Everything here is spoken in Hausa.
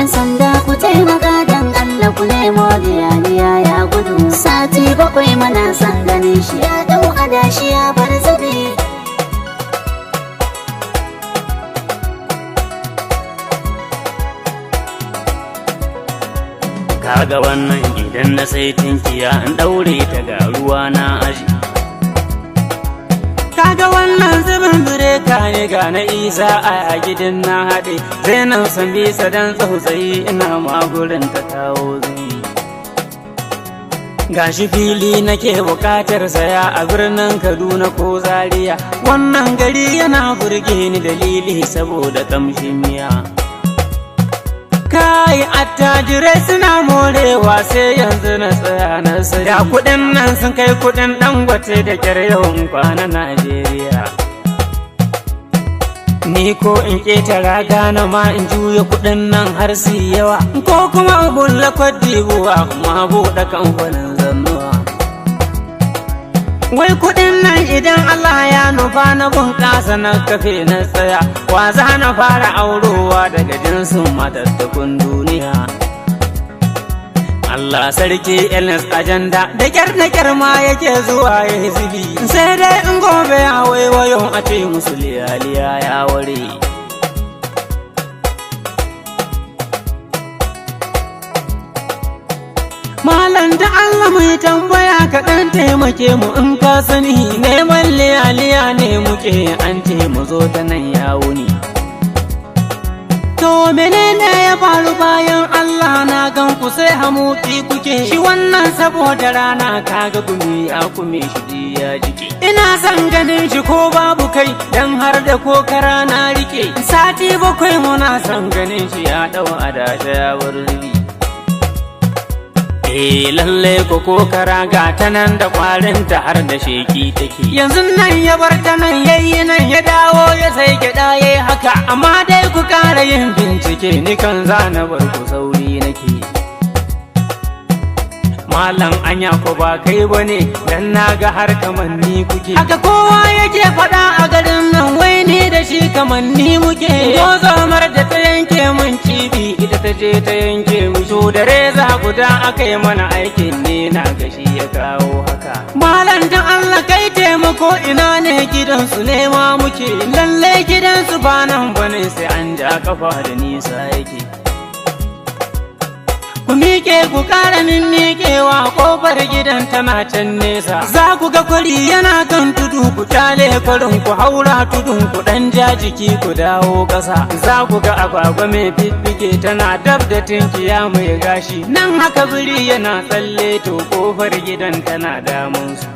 Yan sanda ku taimaka dan Allah ku nemo liyaliya ya gudu. Sati 7 muna son ganin shi ya dau adashi ya bar zubi. Kaga wannan idan na sai tinkiya in daure ta ga ruwa na aji. Kaga wannan zubin bireka ne ga na isa a gidan na haɗe. Zainab san bisa dan tsautsayi ina magurin ta kawo zubi. Gashi fili nake bukatar saya a birnin Kaduna ko Zaria. Wannan gari yana burge ni dalili saboda kamshin miya. Kai, attajirai suna morewa, sai yanzu na tsaya na saya. Kuɗin nan sun kai kuɗin Dangote, da kyar yawan kwana Najeriya. Ni ko in ƙetara gana ma in juya kuɗin nan har su yawa, ko kuma in bulla Kwadibuwa ma buɗe kamfanin zannuwa. Wai kuɗin nan idan Allah ya nufa na bunƙasa na kafe na tsaya, wa za na fara aurowa daga jinsin matattakun duniya? Allah sarki, Elnes agenda da kyar ma yake zuwa ya zubi. Sai dai in gobe ya waiwayo a ce musu liyaliya ya ware. Malam, da Allah mai tambaya, kaɗan taimake mu in ka sani, neman liyaliya ne muke, an ce mu zo ta nan ya wuni. To menene ya faru bayan Allah na gan ku sai hamuki kuke shi wannan saboda rana, kaga gumi ya kume shi ya jike. Ina son ganin shi ko babu kai, dan har da kokara na rike. Sati 7 muna son ganin shi ya dau adashe ya bar zubi. Eh lalle ko kokara ga ta nan da kwarinta har da sheki take. Yanzu nan ya bar ta nan yayi nan ya dawo ya sai gyaɗa yayi haka. Amma dai ku ƙara yin bincike, ni kan zana bar ku, sauri nake. Malam, anya ko ba kai bane? Dan naga har kamanni kuke. Haka kowa yake faɗa a garin nan, wai ni da shi kamanni muke. Gozomar da ta yanke mun cibi ita ta je ta yanke mu. To da reza guda aka yi mana aikin ne, na gashi ya kawo haka. Malam, dan Allah kai taimako, ina ne gidansu ne ma muke? Lalle gidansu ba nan bane, sai an ja kafa da nisa yake. Ku miƙe, ku ƙara min miƙewa, ƙofar gidan tana can nesa. Za ku ga kwari yana kan tudu, ku kyale kwarin ku haura tudun, ku ɗan ja jiki ku dawo ƙasa. Za ku ga agwagwa mai fiffike tana dab da tinkiya mai gashi. Nan haka biri yana tsalle, to ƙofar gidan tana damunsu.